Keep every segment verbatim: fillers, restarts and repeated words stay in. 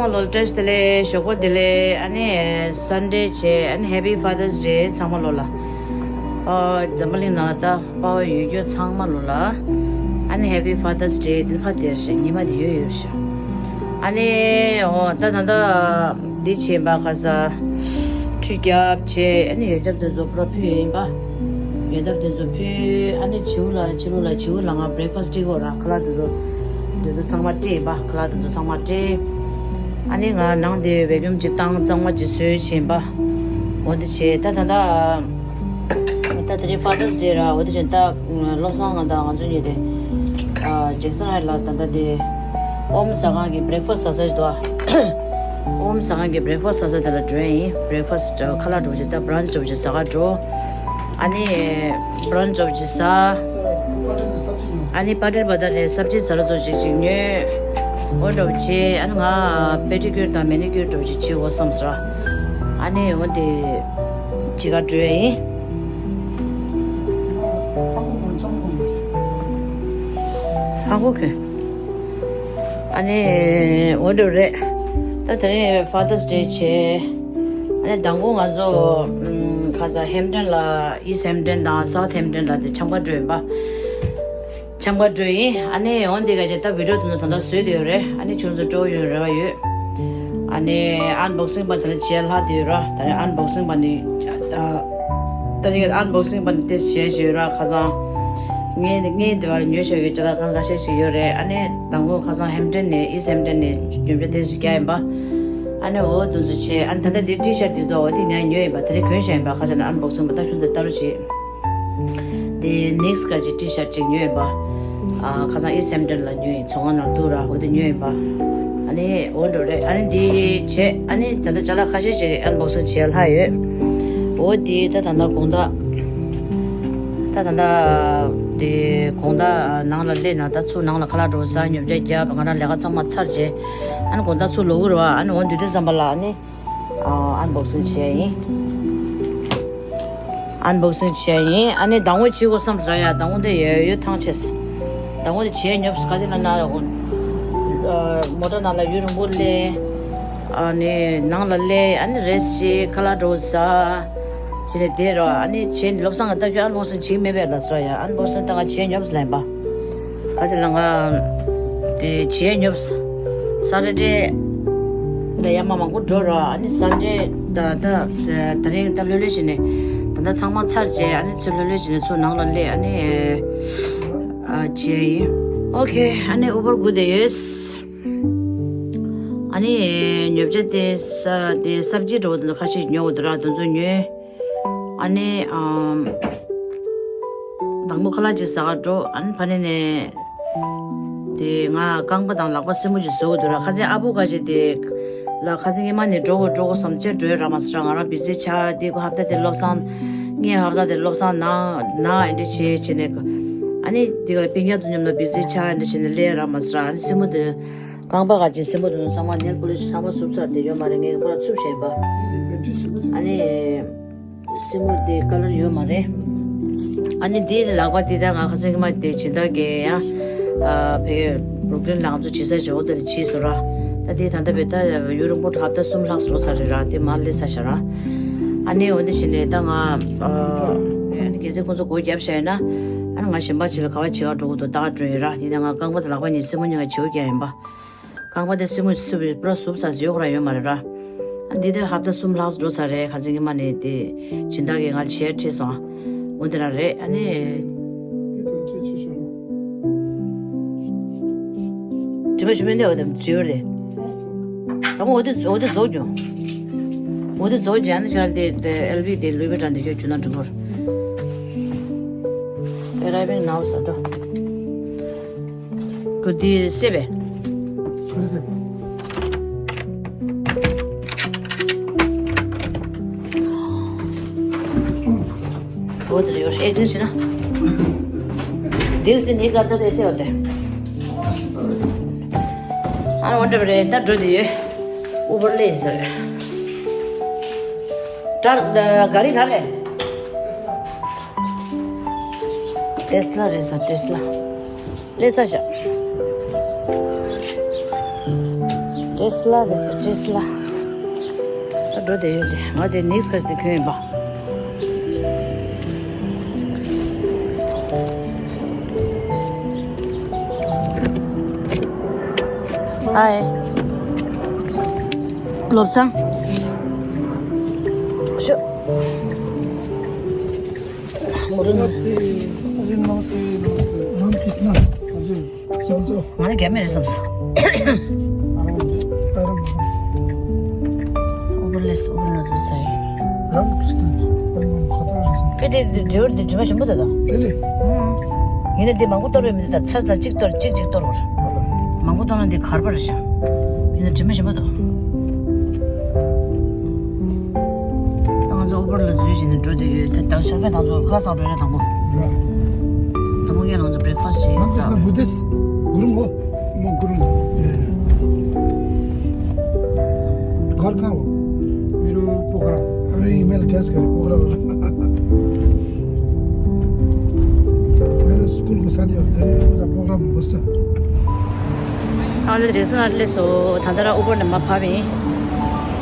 ཚང་མ་ལོ་ལ་བཀྲ་ཤིས་བདེ་ལེགས། ཞོགས་པ་བདེ་ལེགས། ཨ་ནི་Sunday་བྱས། ཨ་ནི་Happy Father's Day ཚང་མ་ལོ་ལ། ཨ། འཛམ་བུ་གླིང་ནང་ད་པ་ཕ་ཡོད་རྒྱུ་ཚང་མ་ལོ་ལ། ཨ་ནི་Happy Father's Day དེ་ཕ་དེར་ཤ་ཉི་མ་དེ་ཡོད་ཡོད་ཤ། ཨ་ནི་འོ་ད་ད་ད་འདི་བྱས་པ་ཁ་ས་ཁྲུས་རྒྱབ་བྱས། ཨ་ནི་ཡོན་ཆབ་དེ་ཚོ་པུ་ར་ཕུལ་ཡིན་པ། ཡོན་ཆབ་དེ་ཚོ་ཕུལ། ཨ་ནི་བྱིའུ་ལ་བྱིའུ་ལ་བྱིའུ་ལ་ང་breakfast་སྤྲད་དགོས་ར། ཁ་ལག་དེ་ཚོ་དེ་ཚོ་ཚང་མ་སྤྲད་ཡིན་པ། ཁ་ལག་དེ་ཚོ་ཚང་མ་སྤྲད། ཨ་ནི་ང་ནང་དེ་vacuum་ཅིག་བཏང་། གཙང་མ་ཅིག་བཟོས་བྱས་པ། འོ་དེ་བྱས་ད་ད་ད། ད་དེ་རིང་Father's Day་ར། འོ་དེ་བྱས་ད་བློ་བཟང་ང་དང་ང་ཚོ་གཉིས་དེ་ཨ་Jackson Heights་ལ་ད་ད་དེ་ཨོམ་ཟ་ཁང་གི་breakfast་ཟ་ས་ཞིག་འདུག་ཨ། ཨོམ་ཟ་ཁང་གི་breakfast་ཟ་ས་དེ་ལ་འགྲོ་ཡིན། breakfast་ཁ་ལག་འགྲོ་བྱས་ད་brunch་འགྲོ་བྱས་ཟ་ག་འགྲོ། ཨ་ནི་brunch་འགྲོ་བྱས་ཟ། ཨ་ནི་པ་ཏེར་བ་ཏར་ནས་སབ་ཇི་ཟ་ར་ཚོ་ཅིག་ཅིག་ཉོས། འོ་འགྲོ་བྱས། ཨ་ནི་ང་pedicure་དང་manicure་འགྲོ་བྱས་བྱེད་དགོས་བསམ་ས། ཨ་ནི་འོ་དེ་བྱེད་ག་འགྲོ་ཡིན། ཧ་གོ་གི། ཨ་ནི་འོ་འདྲ་རེད། ད་དེ་རིང་Father's Day་བྱས། ཨ་ནི་མདང་དགོང་ང་ཚོ་ཨམ་ཁ་ས་Hampton་ལ། East Hampton་དང་South Hampton་ལ་དེ་འཆམ་ག་འགྲོ་ཡིན་པ། འཆམ་ག་འགྲོ་ཡིན། ཨ་ནི་འོ་འདི་ག་ཅིག་ད་video་དེ་ཚོ་ད་ལྟ་བཟོས་བསྡད་ཡོད་རེད། ཨ་ནི་ཁྱོད་ཚོ་སྤྲོ་ཡོང་རེ་བ་ཡོད། ཨ་ནི་unboxing་པ་དེ་ལ་བྱས་ལྷག་དེ་ཡོད་ར། ད་ནི་unboxing་པ་ནི་ད་ད་ནི་unboxing་པ་ནི་དེ་བྱས་བྱས་ཡོད་ར། ཁ་སང་ངས་ངས་འདི་བར་ཉོས་བཞག་གི་ཅ་ལག་ཁང་ཁ་ཤས་ཤིག་ཡོད་རེད། ཨ་ནི་དང་པོ་ཁ་སང་Hampton་ནས། East Hampton་ནས་ཉོས་པ་དེ་ཞིག་རྒྱག་ཡིན་པ། ཨ་ནི་འོ་དེ་ཚོ་བྱས། ཨ་ནི་ད་ལྟ་དེ་T-shirt་དེ་ཚོ་འོ་དེ་ངས་ཉོས་ཡིན་པ། དེ་རིང་གོན་བཞག་ཡིན་པ། ཁ་སང་ནས་unboxing་པ་ད་ཁྱོད་ཚོ་ལྟ་རོགས་བྱེད། དེ་Knicks་ག་ཅིག་T-shirt་ཅིག་ཉོས་ཡིན་པ། ཨ་ཁ་སང་East Hampton་ལ་ཉོས་ཡིན། ཚོང་ཁང་ནང་འདུག་ར། འོ་དེ་ཉོས་ཡིན་པ། ཨ་ནི་འོ་འགྲོ་རེད། ཨ་ནི་འདི་བྱས། ཨ་ནི་ད་ལྟ་ཅ་ལག་ཁ་ཤས་ཤིག་unboxing་བྱས་ལྷག་ཡོད། འོ་དེ་ད་ད་ལྟ་དགོང་དག་ད་ད་ལྟ་དེ་དགོང་དག་ནང་ལ་སླེབས་ན། ད་ཚུར་ནང་ལ་ཁ་ལག་འགྲོ་ས་ཉོ་ཆ་རྒྱབ། ང་རང་ལས་ཀ་ཚང་མ་ཚར་རྗེས་ཨ་ནི་དགོང་དག་ཚུར་ལོག་གི་རེད་བ། ཨ་ནི་འོ་འདི་དུས་ཙམ་པ་ལ་ཨ་ནི། ཨ། unboxing་བྱས་ཡིན། unboxing་བྱས་ཡིན། ཨ་ནི་ཟླ་ངོ་བྱེད་དགོས་བསམ་ཟེར་ཡ། ཟླ་ངོ་དེ་ཡོད་ཡོད་ཐང་ཆད། ཟླ་ངོ་དེ་བྱས་ཉོབ་ག་ཅི་ལ་ན། ཨ། མོ་ཊ་ནང་ལ་ཡུན་རིང་པོ་སླེབས། ཨ་ནི་ནང་ལ་སླེབས། ཨ་ནི་rest་བྱས། ཁ་ལག་འགྲོ་ཟ། བྱས་ནས་བསྡད་རོགས། ཨ་ནི་བྱས་ནས་བློ་བཟང་གི་ལྟ་རྒྱུ་unboxing་བྱེད་མེད་པས་ལ་ཟེར་ཡ། unboxing་ད་ང་བྱས་ཉོབ་ལན་པ། ག་ཚོད་ལ་ང་དེ་བྱས་ཉོབ། Saturday་ལ་ཡར་མར་མང་པོ་འགྲོ་ར། ཨ་ནི་Sunday་ད་ད་ད་རིང་ད་ལྷོད་ལྷོད་བྱས་ནས། ད་ད་ཚང་མ་ཚར་བྱས། ཨ་ནི་ཚུར་ལྷོད་ལྷོད་བྱས་ནས་ཚུར་ནང་ལ་སླེབས། ཨ་ནི་ཨ་བྱས་ཡིན། Okay། ཨ་ནི་Uber་སྒུག་བསྡད་ཡོད། ཨ་ནི་ཉོ་ཆ་དེ་ས་དེ་སབ་ཇི་འགྲོ་བ་དེ་ཚོ་ཁ་ཤས་ཉོ་དགོས་འདུག་ར། དེ་ཚོ་ཉོས། ཨ་ནི་ཨམ། དང་པོ་ཁ་ལག་ཅིག་ཟ་ག་འགྲོ། ཨ་ནི་ཕ་ནི་ནས་དེ་ང་རྐང་པ་དང་ལག་པ་སྲིན་མོ་ཅིག་བཟོ་གི་འདུག་ར། ཁ་སང་ཨ་བུ་ག་ཅིག་དེ་ལ་ཁ་སང་ཉི་མ་ནས་འགྲོ་དགོས་འགྲོ་དགོས་བསམ་བྱས་འགྲོ་ཡ་རག་མ་སོང་ར། ང་རང་བི་ཟི་ཆགས། དེ་ཁོ་ཧབ་ཏ་དེ་བློ་བཟང་། ངས་ཧབ་ཏ་དེ་བློ་བཟང་ནང་ནང་ཨེ་འདྲ་བྱས་བྱས་ནས། ཨ་ནི་དེ་ག་ལ་སྤུན་ཀྱག་ཚོ་མཉམ་དུ་བི་ཟི་ཆགས། ཨེ་འདྲ་བྱས་ནས་སླེབས་རག་མ་སོང་ར། ཨ་ནི་སྲིན་མོ་དེ་རྐང་པ་ག་ཅིག་སྲིན་མོ་དེ་ཚང་མ་nail polish་ཚང་མ་བསུབས་ཚར། དེ་ཡོད་མ་རེད། ངས་ཁོ་རང་བསུབས་བཞག་ཡིན་པ། ཨ་ནི། སྲིན་མོ་དེ་ཀ་ལར་ཡོད་མ་རེད། ཨ་ནི་དེའི་ལག་པ་དེ་ད་ང་ཁ་སང་ཉི་མ་དེ་སྦྱིན་བདག་གིས་ཡང་ཨ་བེ་Brooklyn་ལ་ང་ཚོ་བྱེད་ས་ཇོ་བོ་དེ་ལ་བྱས་སོང་ར། ད་དེ་ད་ལྟ་བེ་ད་ཡུན་རིང་པོ་ཧབ་ཏ་གསུམ་ལྷག་འགྲོ་ཚར་རེད་ར། དེ་མར་སླེབས་ཚར་ཤག་ར། ཨ་ནི་འོ་འདི་བྱས་ནས་ད་ང་ཨ་ཨ་ནི་གལ་སྲིད་ཁོང་ཚོ་སྒོ་བརྒྱབ་བཞག་ཡོད་ན། ཨ་ནི་ང་གཞན་པ་ཅིག་ལ་ག་པར་བྱེད་ག་འགྲོ་དགོས་འདུག་ད་ག་འགྲོ་ཡིན་ར། དེ་ནས་ང་རྐང་པ་དང་ལག་པ་གཉིས་སྲིན་མོ་གཉིས་ཀ་བྱེའུ་རྒྱག་ཡིན་པ། རྐང་པ་དེ་སྲིན་མོ་སུབ་པའི་པུ་ར་སུབ་ཚར་ཟེར་ཡོད་ཁོ་རང་ཡོད་མ་རེད་ར། ཨ་འདི་དུས་ཧབ་ཏ་གསུམ་ལྷག་འགྲོ་ཚར་རེད། ཁ་སང་ཉི་མ་ནས་དེ་སྦྱིན་བདག་གིས་ང་ལ་བྱེད་ཡ་ཁྲིད་སོང་། འོ་དེ་རང་རེད། ཨ་ནི། དྲི་མ་ཞུ་མི་འདི་འོ་དེ་བྲིས་ཡོད་རེད། ད་ཁོ་འོ་དེ་འོ་དེ་རྫོགས་རྒྱུ། འོ་དེ་རྫོགས་རྗེས་ཨ་ནི་ཁྱོད་རང་དེ་དེ་ཨེལ་བི་དེ་ལུས་པའི་གྲངས་དེ་ཁྱོད་རྒྱུ་ན་འགྲིག་གོ། Arriving now ཟེར་འགྲོ། ཁོ་དེ་སེ་བས། འོ་དེ་ཡོད་ཤེས་དེ་ཟེར་ན། དེ་ཟེར་ནི་ག་ཚོད་དེ་སེ་བ་དེ། ཨ་འོ་འདྲ་བ་རེད། ད་འགྲོ་དེ་ཡོད། ཨུ་བར་ལས་ཟེར། ད་ག་རི་ག་རེད། ཏེས་ལ་རེད་ས། ཏེས་ལ། ལས་ས་ཤ། ཏེས་ལ། ཊེ་སི་ལ་རེད་ཟེར། ཊེ་སི་ལ། ད་འགྲོ་བསྡད་ཡོད་རེད། ང་དེ་ནེག་སི་ཁ་ཞིག་དེ་གྱོན་ཡིན་པ། ཧའི། བློ་བཟང་། ཤོག་མོ་རེ་ན། नमस्ते। अरे नमस्ते, नमस्ते। रामकृष्ण। हजुर, सन्चो। ང་ལ་རྒྱ་མི་རེད་བསམ་སོང་། ཨུ་བར་ལས་སུ་ཨུ་བར་ན་ཚོ་ཚེ། रामकृष्ण། अरे म खतरा रहेछ। के दे दे जोर दे जुमा शंभु दादा। चले। हम्म। यिन दे मंगु तोर में दा छस ला चिक तोर चिक चिक तोर। मंगु तोर दे खर पर शा। यिन जुमा शंभु दो। ང་ཚོ་ཨུ་བར་ལ་འཛུལ་བྱས་ནས་འགྲོ་བསྡད་ཡོད། ད་ད་ཤར་པའི་ང་ཚོ་ཁ་སང་འགྲོ་ཡ་དང་པོ། དང་པོ་ངས་ང་ཚོ་བྷི་རེག་ཕ་སི་བྱས་ཡིན་ས། बुद्धेस गुरुङ हो। म गुरुङ हो। ए। घर कहाँ हो? मेरो पोखरा। अरे, हिमाल क्यास गरे पोखरा होला। मेरो स्कुलको साथीहरू धेरै उता पोखरामा बस्छ। ཨ་ནི་ཇེག་སན་ཧའེཊ་སླེབས་སོང་། ད་ལྟ་ར་ཨུ་བར་ནས་མར་བབས་ཡིན།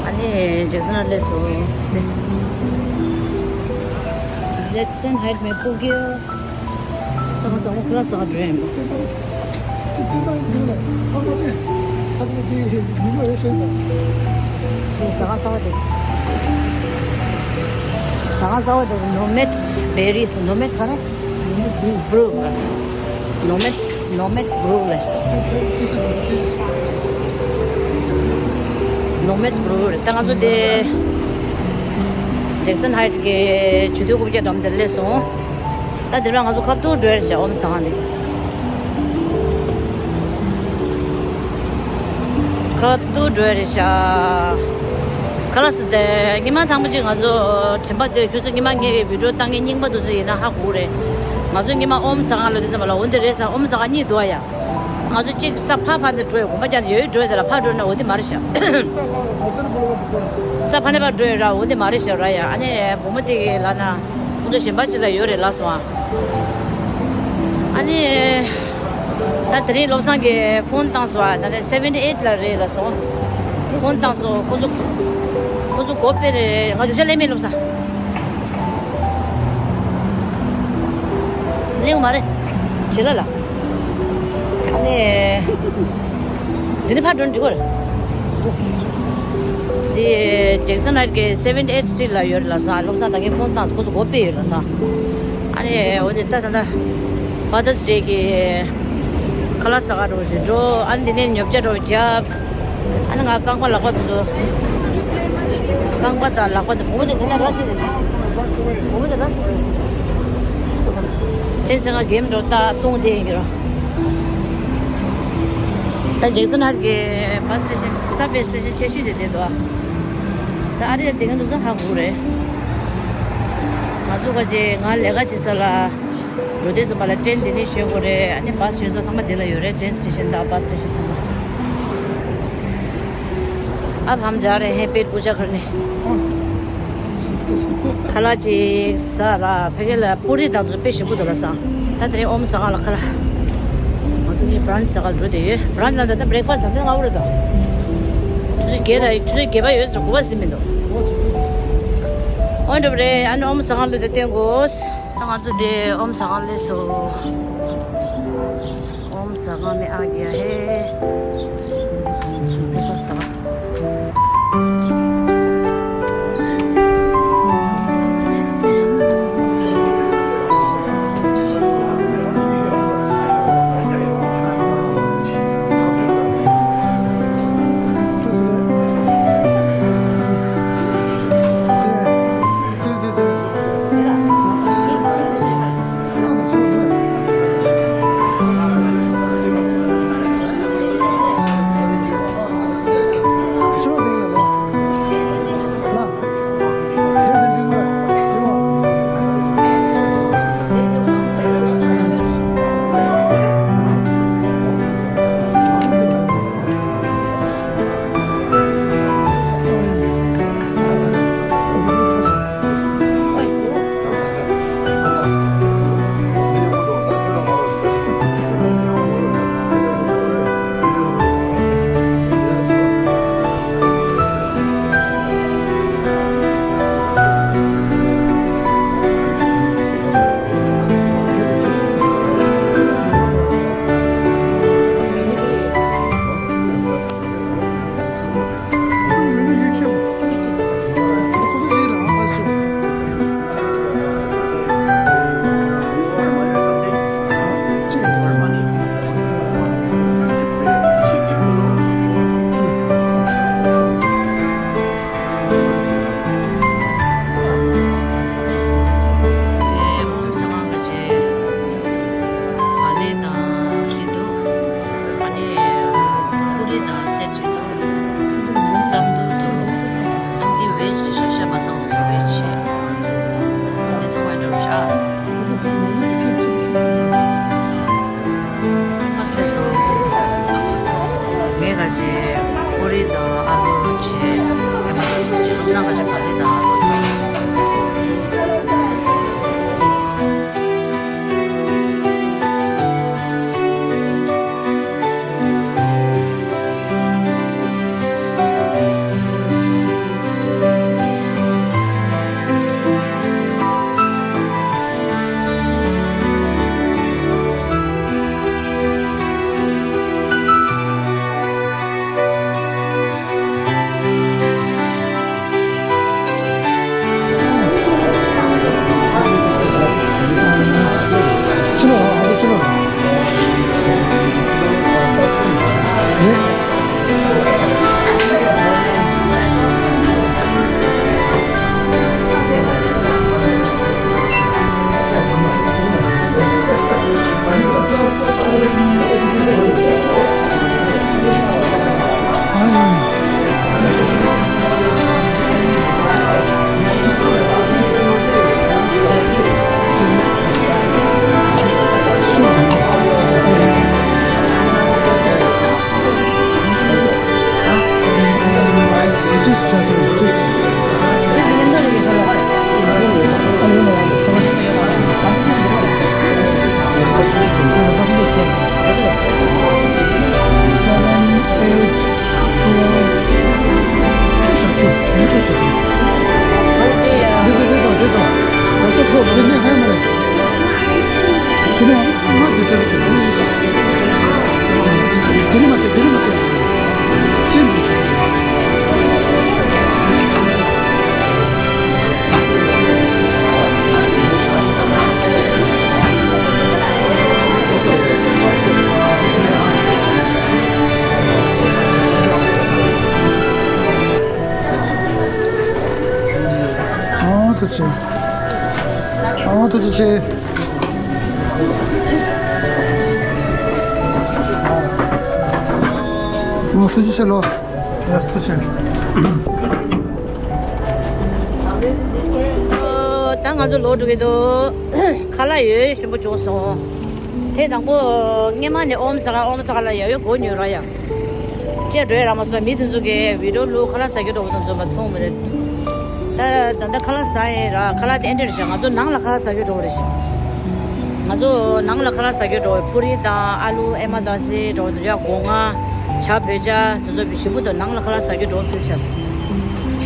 ཨ་ནི་ཇེག་སན་ཧའེཊ་སླེབས་སོང་། ཇེག་སན་ཧའེཊ་མེ་པུ་གིའོ། ད་ང་ཚོ་ཁ་ལག་ཟ་ག་འགྲོ་ཡིན་པ། ཟ་ཁང་གསར་པ་དེ། ཟ་ཁང་གསར་པ་དེ་ནོ་མེད་སི་བེ་རི་ཟེར། ནོ་མེད་སི་ག་རེ། བུ་རུ། ནོ་མེད་སི། ནོ་མེད་སི་བུ་རུ་ལ། ནོ་མེད་སི་བུ་རུ་རེད། ད་ང་ཚོ་དེ་ཇེག་སན་ཧའེཊ་གི་ཆུ་ཚོད་དགུ་བརྒྱ་འགྲམ་དེར་སླེབས་སོང་། ད་དེ་རིང་ང་ཚོ་ཁ་ཐུག་འགྲོ་ཡ་རེད་ཤག་ཨོམ་ཟ་ཁང་ནས། ཁ་ཐུག་འགྲོ་ཡ་རེད་ཤག་ཁ་ལག་ཟ་དེ་ཉི་མ་དང་པོ་ཅིག་ང་ཚོ་དྲན་པ་དེ། ཁྱོད་ཚོ་ཉི་མ་ངའི་བི་ཌིའོ་བཏང་མཁན་རྙིང་པ་དེ་ཚོ་ཡིན་ན་ཧ་གོ་གི་རེད། ང་ཚོ་ཉི་མ་ཨོམ་ཟ་ཁང་ལ་དུས་ཙམ་པ་ལ་འོ་འདི་རེད་ཟེར། ཨོམ་ཟ་ཁང་གཉིས་འདུག་ཨ་ཡ། ང་ཚོ་གཅིག་ས་ཕ་ཕ་ནས་འགྲོ་ཡ། གོམ་པ་རྒྱག་ནས་ཡོད་ཡོད་འགྲོ་ཡ། དེ་ལ་ཕར་འགྲོ་ན་འོ་འདི་མ་རེད་ཤག་ས་ཕ་ནས་ཕར་འགྲོ་ཡ་ར་འོ་འདི་མ་རེད་ཤག་ར་ཡ། ཨ་ནི་བུ་མོ་དེ་གི་ལབ་ན་ཁོང་ཚོ་གཞན་པ་ཅིག་ལ་ཡོད་རེད་ལབ་སོང་ཨ། ཨ་ནི། ད་དེ་རིང་བློ་བཟང་གིས་ཕོན་བཏང་སོང་ཨ། ད་ནི་སེ་ཝེན་ཊི་ཨེཊ་ལ་རེད་ལབ་སོང་། ཕོན་བཏང་སོང་། ཁོ་ཚོ། ཁོ་ཚོ་སྒོ་ཕྱེ་རེད། ང་བཞུགས་ཤག་ལས་མེད་བློ་བཟང་། གླེང་མ་རེད། བྲེལ་ལ་ལ། ཨ་ནི། འདི་ནས་ཕར་འགྲོ་ན་འགྲིག་གི་རེད། འདི་ཇེག་སན་ཧའེཊ་གི་སེ་ཝེན་ཊི་ཨེཊ་སི་ཊི་རིཊ་ལ་ཡོད་རེད་ལབ་སོང་། བློ་བཟང་ད་གིན་ཕོན་བཏང་སོང་། ཁོ་ཚོ་སྒོ་ཕྱེ་ཡོད་ལབ་སོང་། ཨ་ནི་འོ་དེ་ད་ད་ད་ཕ་དར་སི་ཌེ་གི་ཁ་ལག་ཟ་ག་འགྲོ་བཞིན་འགྲོ། ཨ་ནི་འདི་ནས་ཉོ་ཆ་འདྲ་བོ་རྒྱབ། ཨ་ནི་ང་རྐང་པ་ལག་པ་དེ་ཚོ། རྐང་པ་དང་ལག་པ་དེ་བུ་མོ་དེ་དེ་ན་ར་སི་རེད། བུ་མོ་དེ་ར་སི་རེད། མཚན་མཚན་ང་གེམ་འགྲོ་ད་བཏུང་དེ་ཡིན་གྱི་རོ། ད་ཇེག་སན་ཧར་གི་བྷ་སི་སི་ཊེ་ཤན། སབ་ཝེ་སི་ཊེ་ཤན་ཆེ་ཤོས་དེ་དེ་འདུག་ཨ། ད་ཨ་རི་ལ་དེ་ག་འདུག་ས་ཧ་གོ་རེད། ང་ཚོ་ག་ཅེ་ང་ལས་ཀ་བྱེད་ས་ལ། འགྲོ་དུས་ཙམ་པ་ལ་ཏྲེན་དེ་ནས་ཞོན་དགོས་རེད། ཨ་ནི་བྷ་སི་ཞོན་ས་ཚང་མ་དེ་ལ་ཡོད་རེད། ཏྲེན་སི་ཊེ་ཤན་དང་བྷ་སི་ཊེ་ཤན་ཚང་མ། अब हम जा रहे हैं पेट पूजा करने। ཁ་ལག་ཅིག་ཟ་ལ། ཕ་གི་ལ་པུ་རི་དང་དེ་ཚོ་དཔེ་ཞིམ་པོ་འདུག་ལབ་སོང་། ད་དེ་རིང་ཨོམ་ཟ་ག་ལ་ཁ་ལག་ང་ཚོ་གཉིས་བྷ་རན་ཆི་ཟ་ག་ལ་འགྲོ་བསྡད་ཡོད། བྷ་རན་ཆི་ལ་ད་ལྟ་བྷི་རེག་ཕ་སི་ཊི་དང་དེ་ལྔ་པོ་རེད་ད། ཆུ་ཚོད་བརྒྱད་དང་ཆུ་ཚོད་བརྒྱད་པ་ཡོད་ཟེར། དགུ་པ་ཟིན་མི་འདུག་ཨོ་འགྲོ་བ་རེད། ཨ་ནི་ཨོམ་ཟ་ག་ལ་དེ་བསྟན་དགོས། ད་ང་ཚོ་དེ་ཨོམ་ཟ་ག་ལ་སླེབས་སོང་། ཨོམ་ཟ་ག་མེ་ཨ་གི་ཡ་ཧེ། ཐུགས་རྗེ་ཆེ། ཨ་ཐུགས་རྗེ་ཆེ། ཨ་ཐུགས་རྗེ་ཆེ་ལོ། ཡ་ཐུགས་རྗེ་ཆེ། ད་ང་ཚོ་ལོག་འགྲོ་གི་འདུག་ཁ་ལག་ཡོད་ཞིམ་པོ་བྱུང་སོང་། དེ་དང་པོ་སྔས་མ་ནས་ཨོམ་ཟ་ག་ཨོམ་ཟ་ག་ལ་ཡ་ཡོད་གོ་ཉོས་ར་ཡ། ཅེས་འགྲོ་ཡ་ར་མ་སོང་། མི་དེ་ཚོ་གིས་བི་ཌིའོ་བླུག་ཁ་ལག་ཟ་རྒྱུ་འགྲོ་བ་དང་འཛོམས་པ་མཐོང་མི་འདུག་ད་ད་ལྟ་ཁ་ལག་ཟ་ཡིན་ར། ཁ་ལག་དེ་ཨེ་འདྲ་རེད་ཤག་ང་ཚོ་ནང་ལ་ཁ་ལག་ཟ་རྒྱུ་འགྲོ་བ་རེད་ཤག་ང་ཚོ་ནང་ལ་ཁ་ལག་ཟ་རྒྱུ་འགྲོ་བ། པུ་རི་དང་ཨ་ལུ་ཨེ་མ་དང་སི་འགྲོ་བ་དང་ཡ། སྒོ་ང་། ཇ། བོད་ཇ། དེ་ཚོ་ཞིམ་པོ་དང་ནང་ལ་ཁ་ལག་ཟ་རྒྱུ་འགྲོ་བ་ཕུལ་ཤག་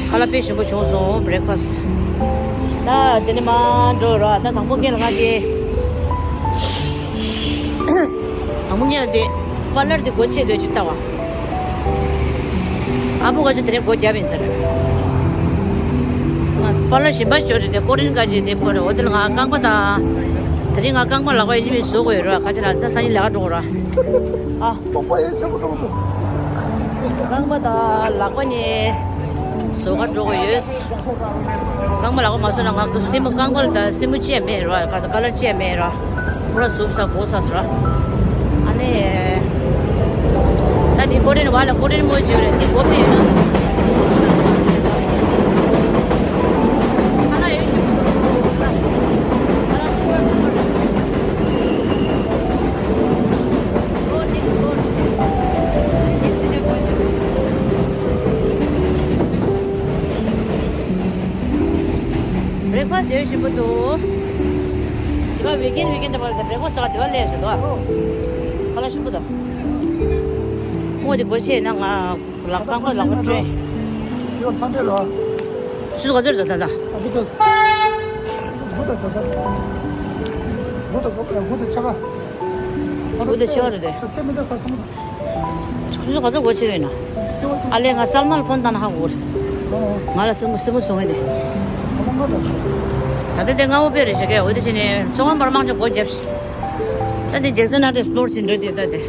ཁ་ལག་དཔེ་ཞིམ་པོ་བྱུང་སོང་། བྷི་རེག་ཕ་སི། ད་དེ་ནས་མར་འགྲོ་ར། ད་དང་པོ་ངས་ལ་ང་དེ། དང་པོ་ངས་ལ་དེ། པར་ལར་དེ་སྒོ་ཕྱེ་སྡོད་ཅིག་ལྟ་བ། ཨ་ཕོ་ཁ་ཆེ་དེ་རིང་སྒོ་བརྒྱབ་ཡིན་ཟེར། ང་པར་ལར་གཞན་པ་ཅིག་ཡོད་རེད་དེ། ཀོ་རིན་ཁ་ཆེ་དེ་པར་ལར། འོ་དེ་ལ་ང་རྐང་པ་དང་། དེ་རིང་ང་རྐང་པ་ལག་པ་ཡིན་མིན་བཟོ་དགོས་ཡོད་ར། ཁ་ཆེ་ལ་ས་སང་ཉིན་ལས་ཀ་འགྲོ་དགོས་ར། ཨ། སྟོང་པ་ཡེ་ཆེན་པོ་སྟོང་པོ། རྐང་པ་དང་ལག་པ་གཉིས་བཟོ་ག་འགྲོ་དགོས་ཡོད། རྐང་པ་ལག་པ་མ་བཟོས་ན་ང་སེན་མོ། རྐང་པ་ལ་ད་སེན་མོ་ཅི་ཡང་མེད་ར། ག་ས་ཀ་ལར་ཅི་ཡང་མེད་ར། པུ་ར་ཟུག་ས་གོ་ས་ཟེར་ར། ཨ་ནི། ད་འདི་ཀོ་རིན་བ་ལ་ཀོ་རིན་མོ་བརྗོད་རེད། འདི་སྒོ་ཕྱེ་ཡོད་ན། ཨ་ན་ཡོད་ཞུ། ཨ་ན་སུ་པར་མར་ཀེཊ། Go next door. Next checkpoint. བྷི་རེག་ཕ་སི་ཡོད་ཞིམ་པོ་འདུག་བྱིས་པ་ཝིག་ཨེན་ཌི་ཝིག་ཨེན་ཌི་དེ་བར་དུ་བྷི་རེག་ཕ་སི་ཟ་ག་དེ་བ་སླེབས་ཟེར་འདུག་ཁ་ལག་ཞིམ་པོ་འདུག་ཁོང་དེ་སྒོ་ཕྱེ་ན་ང་ལག་རྐང་པ་ལག་པ་བཀྲུས། ཡོད་ཚང་འདྲེ་ལ། ཆུ་ཚོད་ག་ཚོད་རེད་ད་ད། ཨ་ཕི་ཏོ། དགུ་དང་ད་ད། དགུ་དང་དགུ་དང་དགུ་དང་ཕྱེད་ཀ། དགུ་དང་ཕྱེད་ཀ་རེད་དེ། ད་ཚེ་མི་འདུག་ཁ་ཚང་མ། ཆུ་ཚོད་ག་ཚོད་སྒོ་ཕྱེ་ཡོད་ན། ཨ་ལས། ང་སལ་མ་ལ་ཕོན་བཏང་ན་ཧ་གོ་རེད། ང་ལ་སེན་མོ་སེན་མོ་བཟོ་ངེས་དེ། ད་ལྟ་དེ་སྔ་བོ་དཔེ་རེད་ཤག་གས། འོ་དེ་བྱས་ནས་ཚོང་ཁང་བར་མང་ཆེ་སྒོ་བརྒྱབ་ཤག་ད་དེ་ཇེག་སན་ཧ་ཊི་ཨེགས་པི་ལོར་བྱེད་འགྲོ་དེ་ད་དེ།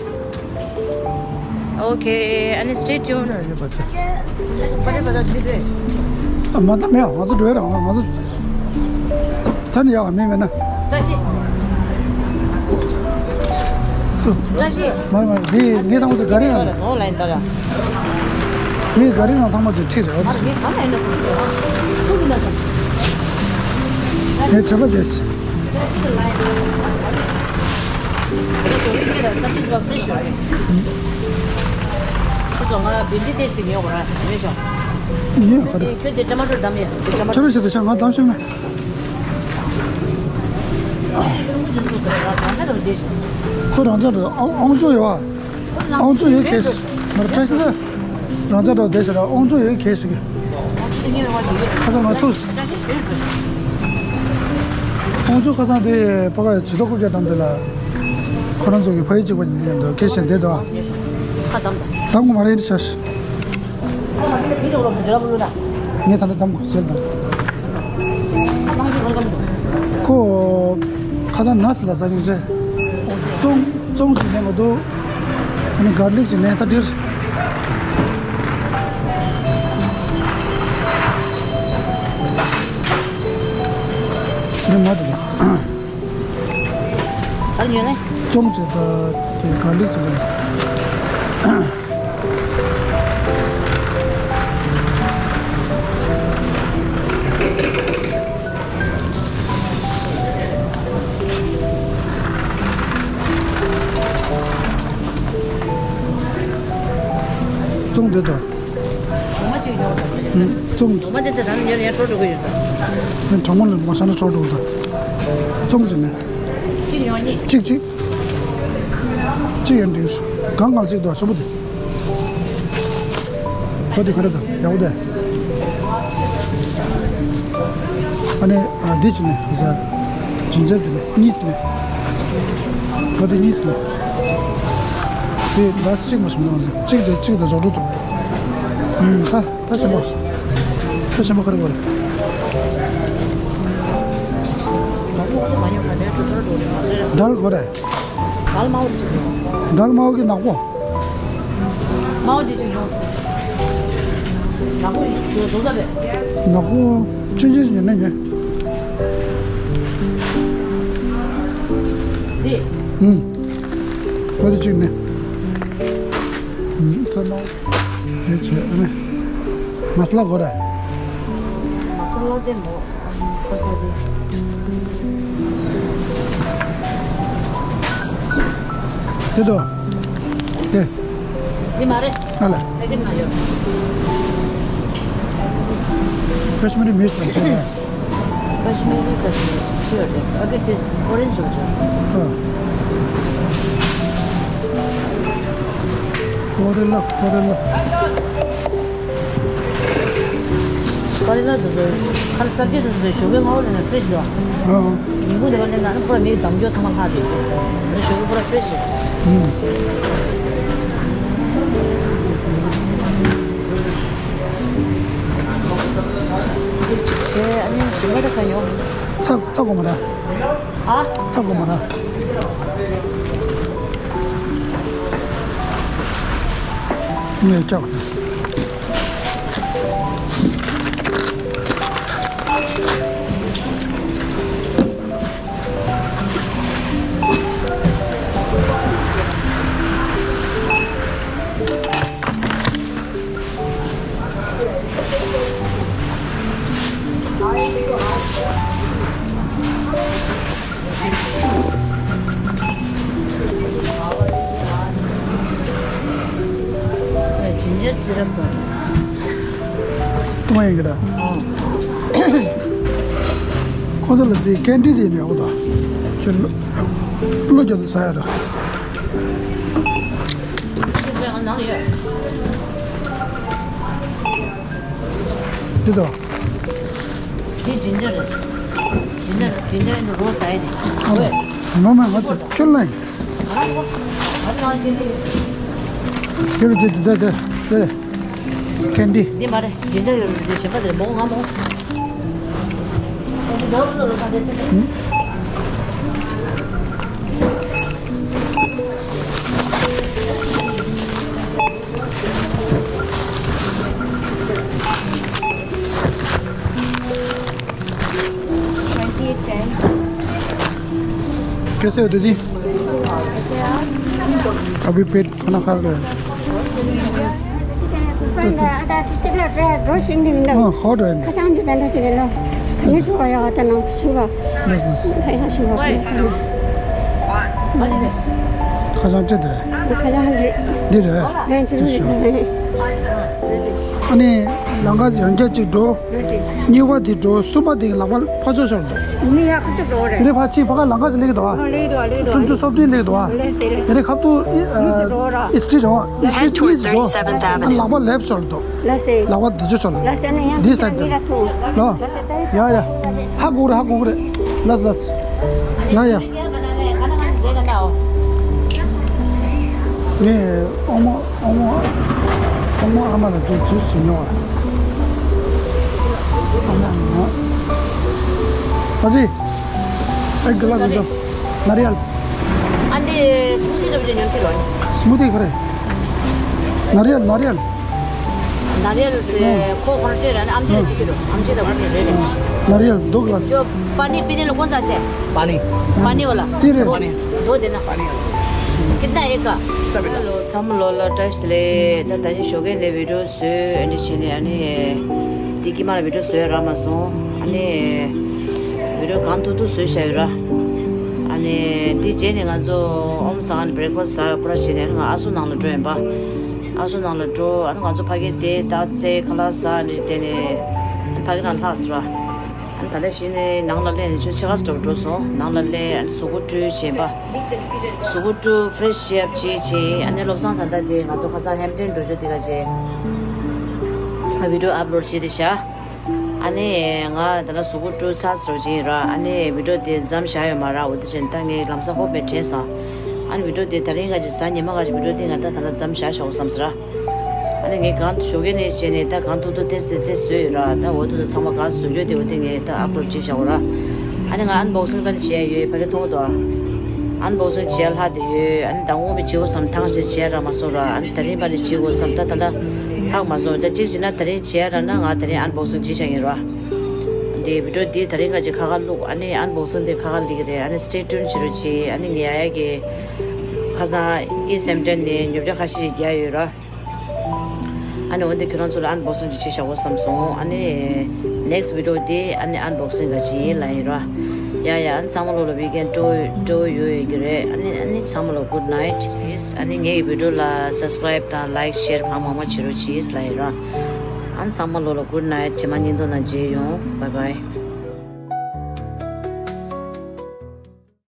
ཨོ་ཁེ། ཨ་ནི་stay tuned. ཡ་ཡོད་པ་ཚེ། པ་རེ་པ་ད་མི་དེ། ཨ་མ་ད་མེད། ང་ཚོ་འགྲོ་ཡ་རང་ང་ཚོ། ད་ནི་ཡག་མེད་མེད་ན། བཀྲ་ཤིས། སུ། བཀྲ་ཤིས། མ་རེད་མ་རེད། འདི་ངས་དང་པོ་ཚེ་ག་རེ་ཡང་། བཟོ་ལ་ཡིན་ད་ལ། འདི་ག་རེ་ཡང་ཚང་མ་ཚེ་ཁྲིད་རེད་བ། ཨ་རེ་ངས་གང་ལ་ཡིན་ན་སོང་ཟེར་བ། ཁུ་གི་ན་སོང་། ངས་དྲན་པ་བྱས། བཀྲ་ཤིས་ལ་ཡིན། ད་ལྟ་ཟོ་རིགས་སྐད་དང་ས་ཁུལ་པ་ཕེ་ཤོར་རེད། ཁོ་ཚོ་ང་བིན་ཌི་དེ་ཞིག་ཉོ་དགོས་ར་ཉོས་ཤོག་ཉོས་ག་རེ། ཁྱོད་དེ་ཊ་མ་ཊོ་བདམས་ཡ། ཊ་མ་ཊོ། ཁྱོད་རང་ཞིག་ཏུ་ཤ་ང་བདམས་ཤོག་མེད། ཁོ་རང་ཅག་རེད། ཨོང་ཅོ་ཡོད་ཨ། ཨོང་ཅོ་ཡོད་གས། མར་ཕེ་ཤི་ད། རང་ཅག་འགྲོ་བསྡད་ཟེར་ར། ཨོང་ཅོ་ཡོད་གས་ཞིག་ཁ་སང་ང་ཐུག་ཨོང་ཅོ་ཁ་སང་དེ་ཕ་ག་ཇི་ལྟར་ཁུག་རྒྱག་དང་དེ་ལ། ཁོ་རང་ཚོ་གི་ཕ་ཡུལ་གཅིག་པ་ཉིད་དུ་ཡང་འདུག་སྐད་བཤད་བསྡད་དོ། ཁ་བསྡམས་དང་། བསྡམས་དགོས་མ་རེད་ཤག་ངས་ད་ལྟ་བསྡམས་དགོས་ཟེར་དང་། ཁོ་ཁ་སང་ནས་ལ་ཟ་ཡོང་ཟེར། ཙོང་ཙོང་ཅིག་ལེན་དགོས་འདུག་ཨ་ནི་གར་ལིག་ཅིག་ལེན་ད་འགྲིག་ནི་མ་འགྲིག་ག་རེ་ཉོས་ནས། ཙོང་ཅིག་དང་དེ་གར་ལིག་ཅིག་ལེན། ཙོང་དེ་དང་། གྲང་མོ་གཅིག་ཉོ་དང་། ཙོང་། གྲང་མོ་དེ་ཚོ་ད་ནི་ཉོ་ཡ་འཕྲོ་འགྲོ་གི་ཡོད་དང་། གྲང་མོ་ལ་མ་ཤ་ན་འཕྲོ་འགྲོ་དང་། ཙོང་གཅིག་ནས། གཅིག་ཉོ་གཉིས། གཅིག་གཅིག་གཅིག་ཡན་འགྲིག་གང་གང་གཅིག་དང་ཆུ་བུ་དེ། བོ་དེ་ག་རེ་དང་ཡག་པོ་དེ། ཨ་ནི་འདི་གཅིག་ནས་ཟ། ཇིན་ཇར་དེ་ནས་གཉིས་ནས། བོ་དེ་གཉིས་ནས། དེ་ལ་སི་གཅིག་མ་ཞིམ་ནོ་ཟ། གཅིག་དེ་གཅིག་དང་འཇོག་འགྲོ་ཐུབ། ད་ད་ཞིམ་པོ། ད་ཞིམ་པོ་ཁ་རི་གོ་རེ། ད་ལ་གོ་རེ། དལ་མའོ་གཅིག་ཡོད། དལ་མའོ་གི་ནག་པོ། མའོ་དེ་གཅིག་ཡོད། ནག་པོ་ཡོད་བཟོ་ས་རེད། ནག་པོ་ཆུང་ཆུང་ཡོད་ན་ཉོས། འདི། ཨུམ། ཁོ་དེ་གཅིག་ནི། ཨུམ། ཚོད་མ། དེ་བྱས་ཨ་ནི། མ་ས་ལ་གོ་ར། མ་ས་ལ་དེ་མོ། ཁོ་ས་དེ། དེ་དོ། དེ། འདི་མ་རེད། ཨ་ལ། ཕ་གི་ན་ཡོད། Kashmiri mirch དང་བྱས་ན། Kashmiri, Kashmiri ཅིག་ཅིག་ཡོད་རེད། ཨ་གི་དེ་orange རོ་ཅོ། ཨ། Chlorella, chlorella. Chlorella དེ་ཚོ་ཁ་ལ་སབ་ཇི་དེ་ཚོ་ཞོགས་ཀས་སྔ་པོ་ལེན་ན་fresh དོ། ཨ། ཉིན་གུང་དེ་པར་ལེན་ན་ཨ་ནི་པུ་ར་མིའི་འདམ་སྐྱོ་ཚང་མ་ལྷག་རེད། ཨ་ནི་ཞོགས་ཀས་པུ་ར་fresh རེད། ཨུམ། འདི་གཅིག་བྱས་ཨ་ནི་ཞིམ་པ་དེ་ག་ཡོང་། ཚ་ཚ་གོ་མ་ར། ཨ། ཚ་གོ་མ་ར། ངས་ཀྱག Ginger syrup དང་། ཏུ་མ་ཡིན་གི་ར། ཨང་། ཁོ་ཚོ་ལ་དེ་ཀན་ཌི་དེ་ནས་འོ་ད། ཁྱོད་བློ་བློ་རྒྱབ་ཏུ་ཟ་ཡ་ར། ཁྱོད་ཚོ་ཡང་ནང་ལ་ཡོད། དེ་དང་། དེ་ginger རེད། ginger ginger ཨེ་འགྲོ་རོ་ཟ་ཡ་རེད། ཨ་མ། ངོ་མ་ང་ཚོ་ཁྱོད་ལ་ཡིན། ཨ་ལ་ཨ་ལ་ཨ་ལ། དེ་རེད་དེ་དེ་དེ་དེ། ཀན་ཌི། འདི་མ་རེད། ginger ཡོད་རེད། གཞན་པ་དེ་མོ་ང་མོ། कैसे हो दीदी? अभी पेट खाना खा गए। ཨ་ད་ཅི་ཅིག་ལ་འགྲོ་ཤིང་འདི་མི་འདུག་ཨ་ཁོ་འགྲོ་ཡིན། ཁ་སང་འདི་ད་འདྲ་ཞིག་རེད་ལོ། ད་ནི་འགྲོ་ཡག་ད་ནང་ཞུ་བ། ལགས་ལགས། ཁ་ཡག་ཞུ་བ། ཁ་སང་སྤྲད་དེ། ཁ་སང་རེད། འདི་རེད། རེད་འདི་རེད། ཨ་ནི་ལམ་ཁ་ཡང་བསྐྱར་ཅིག་འགྲོ། གཉིས་པ་དེ་འགྲོ། གསུམ་པ་དེ་ལག་པ་ཕར་ཕྱོགས་ཤོར་འདུག་མི་ཡག་ཁ་ཐུག་འགྲོ་རེད། དེ་ནས་ཕར་ཕྱིན་ཕ་ག་ལམ་ཁ་ཞིག་སླེབས་ཀྱི་འདུག་ཨ། ཨ་སླེབས་འདུག་ཨ་སླེབས་འདུག་སུམ་ཅུ་སོ་བདུན་སླེབས་འདུག་ཨ། སླེབས་སེ་སླེབས་སེ། དེ་ནས་ཁ་ཐུག་ཨི་ཨ། ཨིསི་ཊི་རེད་བ། ཨིསི་ཊི་ཨིསི་འགྲོ། ཨ་ལག་པ་ལེབ་ཤོར་འདུག་ལགས་སེ། ལག་པ་འདི་ཚོ་ཤོར། ལགས་སེ་ནས་ཡང་འདི་ས་འདི་ལ་ཐུག་ལོ། ཡ་ཡ། ཧ་གོ་རེད་ཧ་གོ་རེད། ལགས་ལགས། ཡ་ཡ། ངས་ཨོ་མ། ཨོ་མོ། ཨོ་མོ་ཨ་མ་ལ་དེ་དུས་སུ་ཉོ་བ། ཨ་མ་ཉོ། ཨ་ཙི། ཨེ་གི་ལ་སི་དོ། ནཱ་རི་ཡལ། ཨ་འདི་སྨུ་ཏི་འདྲ་པོ་ཅིག་ཉོ་གི་རོ། སྨུ་ཏི་ག་རེ། ནཱ་རི་ཡལ་ནཱ་རི་ཡལ། ནཱ་རི་ཡལ་དེ་ཁོ་ཁོ་ན་སྤྲད་ར་ནི་ཨམ་ཆི་ར་ཅིག་གི་རོ། ཨམ་ཆི་ད་གོ་ནི་རེད་རེད། ནཱ་རི་ཡལ་དོ་གི་ལ་སི། ཡོ་པ་ནི་པི་ནི་ལ་ཀོན་ས་ཆེ། पानी। पानी वाला। དེ་རེད། दो देना। कितना एक का? सब इधर। ཚང་མ་ལོ་ལ་བཀྲ་ཤིས་བདེ་ལེགས། ད་ད་ནི་ཞོགས་ཀས་ནས་བི་ཌིའོ་བཟོས་ཨ་འདྲ་བྱས་ནས་ཨ་ནི། དེ་དཀྱིལ་མ་ལ་བི་ཌིའོ་བཟོས་རག་མ་སོང་། ཨ་ནི། བི་ཌིའོ་གང་ཐུབ་ཐུབ་བཟོས་བཞག་ཡོད་ར། ཨ་ནི། དེ་རྗེས་ནས་ང་ཚོ་ཨོམ་བཟང་ཨ་ནི་བྷི་རེག་ཕ་སི་ཟ་པུ་ར་བྱས་ནས་ཨ་ནི་ང་ཨ་སུ་ནང་ལ་འགྲོ་ཡིན་པ། ཨ་སུ་ནང་ལ་འགྲོ་ཨ་ནི་ང་ཚོ་ཕ་གི་དེ་ད་ཚེ་ཁ་ལག་ཟ་ཨ་ནི་དེ་ནས་ཕ་གི་ནང་ལྷག་སོང་ར། ཨ་ནི་ད་ལྟ་གཞི་ནས་ནང་ལ་སླེབས་ནས་ཆུ་ཕྱེད་ཀ་འགྲོ་འགྲོ་སོང་། ནང་ལ་སླེབས་ཨ་ནི་གཟུགས་པོ་བཀྲུས་བྱས་པ། གཟུགས་པོ་བཀྲུས་ཕི་རེ་ཤི་ཨབ་བྱས་བྱས་ཨ་ནི་བློ་བཟང་ད་ལྟ་དེ་ང་ཚོ་ཁ་སང་ཧེམ་ཊོན་འགྲོ་ཆོག་དེ་ག་བྱས། ཨ་བི་ཌིའོ་ཨབ་ལོཌ་བྱས་ཏེ་བཞག་ཨ་ནི་ང་ད་ལྟ་གཟུགས་པོ་བཀྲུས་ཚར་ཚར་བྱས་ཡིན་ར། ཨ་ནི་བི་ཌིའོ་དེ་མཚམས་བཞག་ཡོད་མ་ར། འོ་དེ་བྱས་ད་ངས་ལམ་སང་ཧོབ་པའི་དྲན་སོང་། ཨ་ནི་བི་ཌིའོ་དེ་ད་རིང་ག་ཅིག་གཟའ་ཉི་མ་ག་ཅིག་བི་ཌིའོ་དེ་ང་ད་ད་ལྟ་མཚམས་བཞག་ཆོག་བསམ་ཟེར་ར། ཨ་ནི་ངས་གང་ཞོགས་ཀས་ནས་བྱས་ནས་ད་གང་ཐུབ་ཐུབ་ཏེས་ཏེས་ཏེས་བཟོས་ཡོད་ར། ད་འོ་དུ་དུ་ཚང་མ་ག་བཟོ་རྒྱུ་དེ་འོ་དེ་ངས་ད་ཨབ་ལོཌ་བྱས་བཞག་གོ་ར། ཨ་ནི་ང་ཨན་བོག་སིང་ད་ནི་བྱས་ཡོད། ཕ་གི་མཐོང་གི་འདུག་ཨ། ཨན་བོག་སིང་བྱས་ལྷག་བསྡད་ཡོད། ཨ་ནི་ད་འོང་བའི་བྱེད་དགོས་བསམ་ཐང་ཞིག་བྱས་ར་མ་སོང་ར། ཨ་ནི་ད་རིང་པ་ནི་བྱེད་དགོས་བསམ་ད་ད་ད་ཧག་མ་སོང་། ད་གཅིག་བྱས་ན་ད་རིང་བྱས་ར་ན་ང་ད་རིང་ཨན་བོག་སིང་བྱས་བཞག་ཡིན་ར། དེ་video་འདི་ད་རིང་ཁ་ཅིག་ཁ་ཁ་བླུགས། ཨ་ནི་unboxing་འདི་ཁ་ཁ་སླེབས་ཀྱི་རེད། ཨ་ནི་stay tuned་བྱེད་རོགས་གྱིས། ཨ་ནི་ངས་ཡ་ཡ་གི་ཁ་སང་ཨི་སེམ་ཊན་ནས་ཉོ་ཆ་ཁ་ཤས་ཤིག་རྒྱག་ཡོད་ར། ཨ་ནི་འོན་ཏེ་ཁྱོད་རང་ཚོ་ལ་unboxing་ཅིག་བྱེད་བཞག་གོ་བསམ་སོང་། ཨ་ནི་next video་འདི་ཨ་ནི་unboxing་ག་ཅིག་ཡིན་ལ་ཡིན་ར། ཡ་ཡ། ཨ་ནི་ཚང་མ་ལོ་ལ་weekend་སྤྲོ་སྤྲོ་ཡོད་ཡོད་ཀྱི་རེད། ཨ་ནི་ཨ་ནི་ཚང་མ་ལ་good night། ཨ་ནི་ངའི་video་ལ་subscribe་དང་like share་གང་མང་མང་བྱེད་རོགས་གྱིས་ལ་ཡིན་ར། ཨ་ནི་ཚང་མ་ལོ་ལ་good night། རྗེས་མ་ཉིན་ཐོ་ནང་མཇལ་ཡོང་། bye bye།